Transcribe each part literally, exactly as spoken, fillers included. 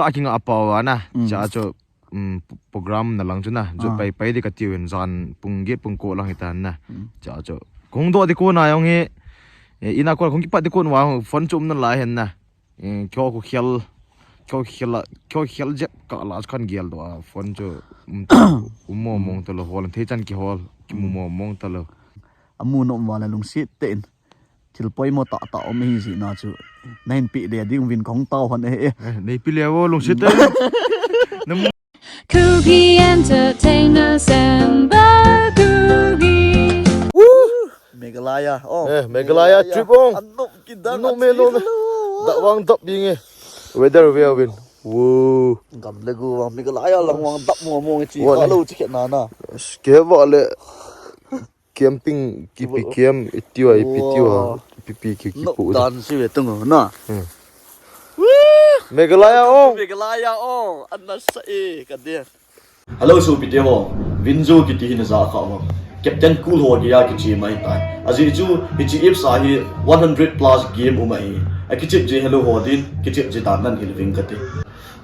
Akinga apao ana. Cha chu, um, program na lang chu na. Jot pai pai di kati uvin, jan pung get pung ko lang hitan na. Cha chu. Kong do di ko na jong hi. Eh, ina ko kong kipat di ko na phone chu um na lai hen na. Eh, kyo ko khel, kyo khel, kyo khel jep ka la kan gel do a phone chu um ta, um mo mong ta lo hol, thei chan ki hol, ki mu mo mong ta lo. Amu nom vala lungsit te in. Thil poimo tah tah um hi jeh na chu. Na hin pi le ding vin kong tao hon e. Eh, nei pi le vo lungsit te. Na mu- Kuki Entertainment Samba Kuki. Meghalaya. Oh. Eh, Meghalaya trip ong. Anop kidang. Nom e, nom e. Dap vang dap ding e. Weather ve uvin. Woo. Gam le gu vang Meghalaya lang vang dap mo mo nge chi. Ka lo chi khe na na. Ke va le. Camping, kipi camp, itiwa, ipi tiwa, ipi pi ki, kipu. Dan si ve tung na. Hmm. Meghalaya ong. Meghalaya ong. Anna sa e, ka dia. Hello, sopite ho. Vinzo kiti hi na ja kha ho. Captain Cool ho kia kichi mai tai. Ajeh chu, hichi apps a hi one hundred plus game um ahi. Akichep ji hello ho din, kichep ji dan nan hil ving kati.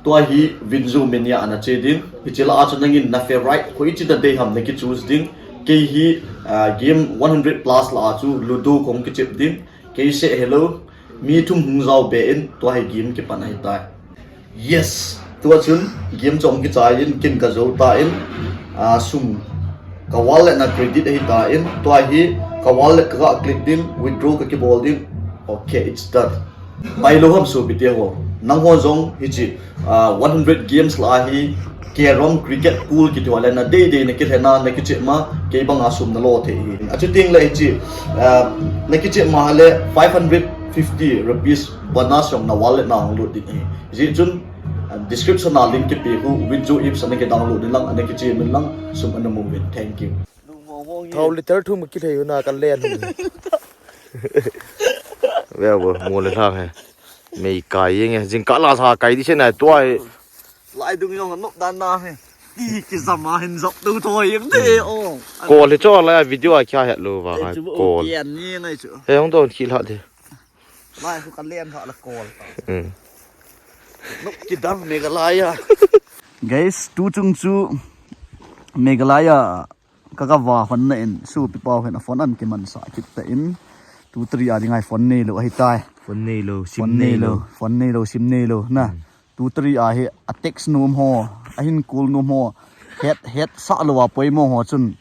Tua hi Vinzo Mania ana che din, hichi la a chu nangin na favorite, koi chi da dei ham na ki choose din, kei hi, ah, game one hundred plus la a chu Ludo kong kichep din, kei se hello, mi thum hung jao be in, tua hi game kipan ahi tai. Yes, tua chun game chong kichai in, kin ka jo ta in, ah, sum ka wallet na credit ahi ta in, tua hi ka wallet ka click din, withdraw ka kibol din, okay, it's done. Pai lo ham sopite ho. Nangho jong hichi, ah, one hundred games la hi carrom, cricket, pool kiti ho le na dei dei na kilhena, na kichep ma, kei banga sum na lo thei hi. Achuting le hichi, ah, na kichep ma le five hundred fifty rupees bonus jong na wallet na hung lut ding hi. Hijeh chun, ah, description a link kipe hu, Vinzo apps ana ki download in lang, ana kichep in lang, sum ana mu uvin. Thank you. Thao liter thum kilhei u na ka len u. Ve vo, mo le thang he. Mei kai jeng e, jingkah la sa kai di se na tua he. Lai dung jong nop dan na he. Ti kijam a hin jop tu thoi jeng de o. Kol hi cho la video a kya het lo va. Kol. Kian ni ngai chu. He hung don khil ha de. Lai khu ka len ha la kol. Hmm. Nop kidang Meghalaya. Guys, tu chung chu Meghalaya Ka, ka va hon na in, sopi pau hin a phone an kimansah kit ta in, tu three a ding a hi phone nei lou ahi tai. Phone nei lou, sim nei lou. Phone nei lou, sim nei lou, na. Hmm. Tu three a hi a text nom ho, a hin call nom ho, het, het sah lou a poimo ho chun,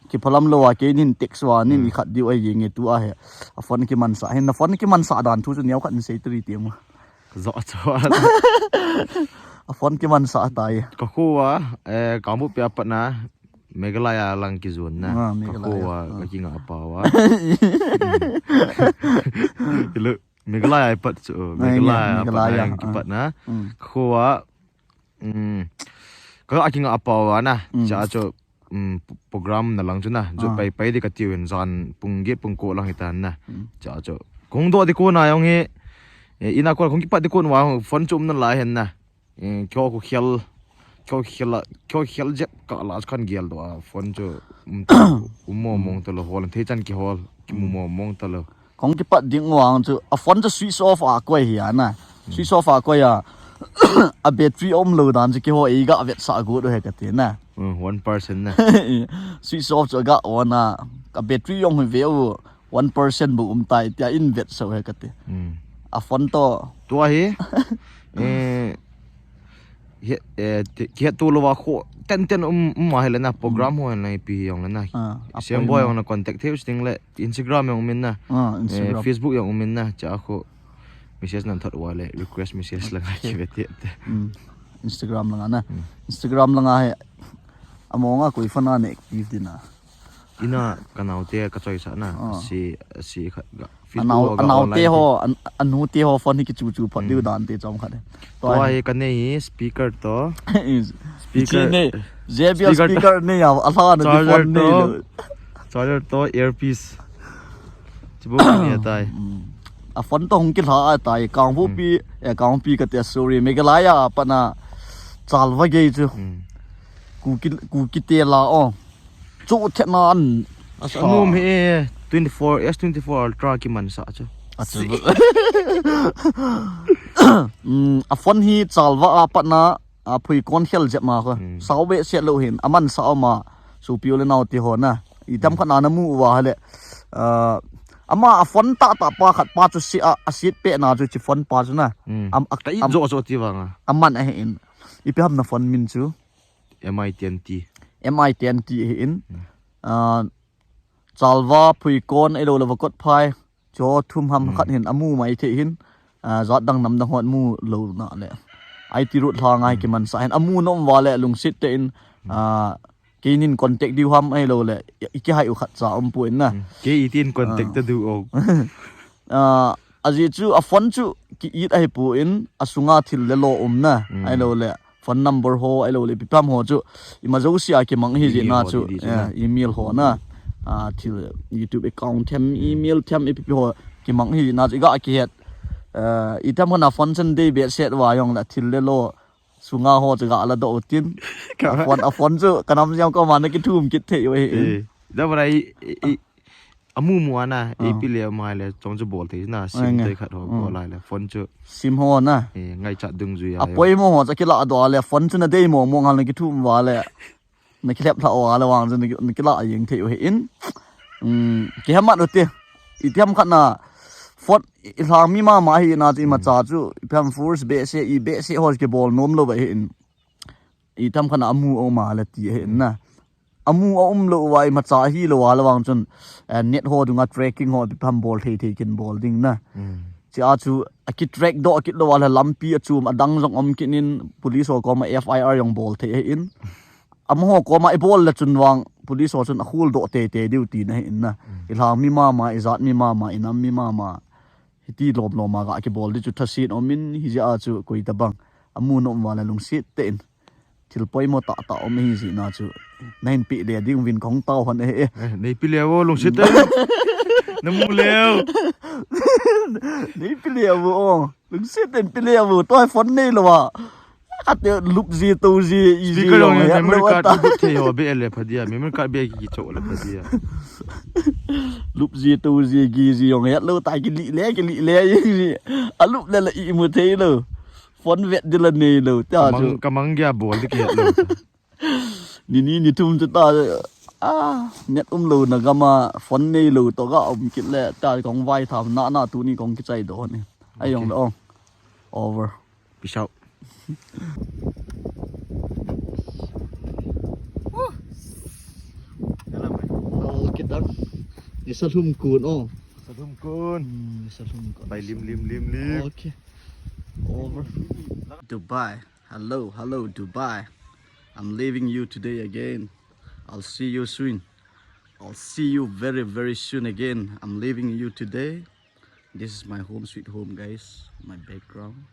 kiphalam lou a kei nin text uva, nin i khat diu ahi nge tu a hi, a phone kimansah hin, na phone kimansah dan thu chu neo khat in sei three ti mo. Zo cho. A phone kimansah tai. Ka khu a, eh, Kangpokpi a pat na, Meghalaya lang kijon na. Ah, Meghalaya. Ka khu a, ah, ka kinga pau a. Hello, Meghalaya a pat chu, Meghalaya a pat na, Meghalaya, ah, kipat na. Mm. Ka khu a, mm, ka a kinga pau a na, mm, cha chu, um, p-, program na lang chu na, jot pai pai di ka tiu hin jan pung get pung ko lang hitan na. Mm. Cha chu. Kong do di ko na jong hi, eh, ina ko kong kipat di ko na phone chu um na lai hen na. Eh, kyo ko khel, kyo khel, kyo khel jep ka la kan gel do a phone chu um ta, um mo mong ta lou, hol thei chan ki hol, ki mu mo mong ta lou. Kong kipat ding vang chu, a phone chu switch off a koi hi a na. Switch off a koi a, a battery um lou dan chu keiho ei ga vetsah got u he ka ti na. Hmm, one percent na. Switch off chu ga on a, a battery jong hi ve u, one percent bu um tai tia in vetsah u he ka ti. Hmm. A phone to. Tua hi, eh, he, eh, ti-, kihet tu lou va kho, ten ten um, um ma he le na, program ho he le na, ipi jong le na. Ah, a siam boi jong na contact thei u sting le. Instagram jong um in na. Ah, eh, Instagram. Facebook jong um in na. Cha khu message nan thot uva le request message langa ki ve te te. Hmm. Instagram langa na. Hmm. Instagram langa hi among a koi phone a na active di na. Ina ka nao te ka choi sa na. Ah. Si, si khat ga. Facebook ho ga, anao te online ho, an, anu te ho phone hi ki chu chu phot diu dan te chom khat. Tua hi ka nei hi speaker to. Speaker. J B L speaker nei a, a hla na di phone nei lou. Charger to, earpiece. Chibu ka nei tai. Mm. A phone to hung ki hla a tai, Kangpokpi, eh, Kangpokpi ka tia, sorry, Meghalaya a pat na Chalwa gei chu. Mm. Kuki, Kuki te la o. Chu the na an. Asa nom hi twenty-four, S twenty-four Ultra kimansah chu. A chu. um, a phone hi chalva a patna, a phuikon khel jep ma kho. Hmm. Sao behseh lou hin, aman sao ma, sopi u le nao te ho na. Itam khat na namu uva hile. Ah, ama a phone tahtah pa khat pa chu si a, a seat pehna chu chi phone pa chu na. Hmm. Am, a, ka it am, jo jo ti vanga. Aman ahi in. Ipi ham na phone min chu? M I ten T. M I ten T ahi in. Hmm. Ah, chalva, phuikon, ahilou le vakot phai. Cho thum ham khat hin amu mai thei hin, ah, jat dang nam dang hon mu lou na le. I T road lha ngai kiman sa hin amu nom uva le lungset tah in, ah, keinin contact diu ham ahilou le, i, i kihai u khat cha um poi na. Hmm. Kei itin contact ta diu o. Ah, ajeh chu a phone chu ki it ahi poi, asunga thil le lo um na. Hmm. Ahilou le phone number ho, ahilou le ipi ham ho chu, ima jouse a kimang ahi jeh na chu, email ho, eh, email ho na, ah, thil YouTube account them, email them, ipi ipi ho kimang ahi jeh na chu, iga kihet. Eh, itam khat na phone chun dei behseh uva jong le thil le lo, sunga ho chu ga la doh u tin. Ka a phone, a phone chu ka nam jam koma na kithum kit thei u ahi. Eh, da bara i, i, i, Amu mu ana, ah, ipi le mai le, chong chu bol thei na, sim te khat ho bol lai le, phone chu. Sim ho na. Eh, ngaichat dungjui a. A poimo ho chu kila doh le, phone chu na dei mo mo ngal na kithum uva le. Na kilep lha uva le vang chu na ki, na kila jeng thei u ahi in. Um, kihemat u te. Itam khat na, phone i lhang mi mama ahi na chu imacha chu, ipi ham force behseh, i behseh ho kibol nom lou ahi in. Itam khat na amu a um a le ti ahi in na. Amu a um lou uva imacha hilou a le vang chun, eh, net ho dunga tracking ho ipi ham bol thei thei kin bol ding na. Hmm. Chea chu a ki track doh kit lou a le lampi a chum adang jong um kit in police ho koma F I R jong bol thei ahi in. Amaho koma i bol le chun vang police ho chun a khul doh tei tei diu tina ahi in na. Hmm. I lhang mi mama, i jat mi mama, i nam mi mama. Hiti lom lom a ga kibol di chu thasin um in hijeh a chu koi tabang. Amu nom uva le lungset tah in. Thil poimo tahtah um ahi jeh na chu. Na hin pe le ding uvin kong tao hon e. Eh, nei pe le vo lungset tah in. Na mu le. Nei pe le vo o. Lungset tah in pe le vo. Tua phone nei lou a. Khat te lup ji, to ji, i ji. Speaker jong memory card ta. Thei ho be le pha dia, memory card be ki cho le pha dia. Lup ji, to ji, gi ji jong hetlou ta, ki li le, ki li le, i ji. A lup le le i mu thei lou. Phone vet di la nei lou, ta chu. Kamang, kamang gya bol di ki hetlou. Ni ni ni thum chu ta, ah, net um lou na gam a, phone nei lou to ga um kit le, ta kong vai tham na na tuni kong kichai doh ni. Ai jong le ong. Over. Peace out. Oh, kita. Ni sa lhum kun, oh. Sa lhum kun. Hmm, ni sa lhum kun. Bai lim, lim, lim, lim. Okay. Over. Dubai. Hello, hello, Dubai. I'm leaving you today again. I'll see you soon. I'll see you very, very soon again. I'm leaving you today. This is my home sweet home, guys. My background.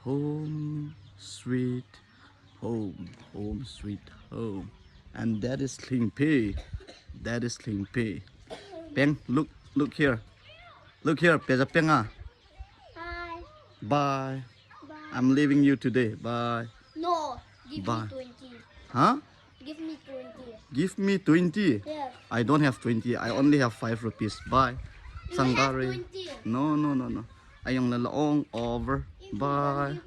Home sweet home. Home sweet home. And that is Lingpi. That is Lingpi. Peng, look, look here. Look here, Peza Penga. Hi. Bye. Bye. I'm leaving you today. Bye. No, give me twenty. Huh? Give me twenty. Give me twenty? Yes. I don't have twenty. I only have five rupees. Bye. You have twenty. No, no, no, no. Ayong lalaong over. Bye.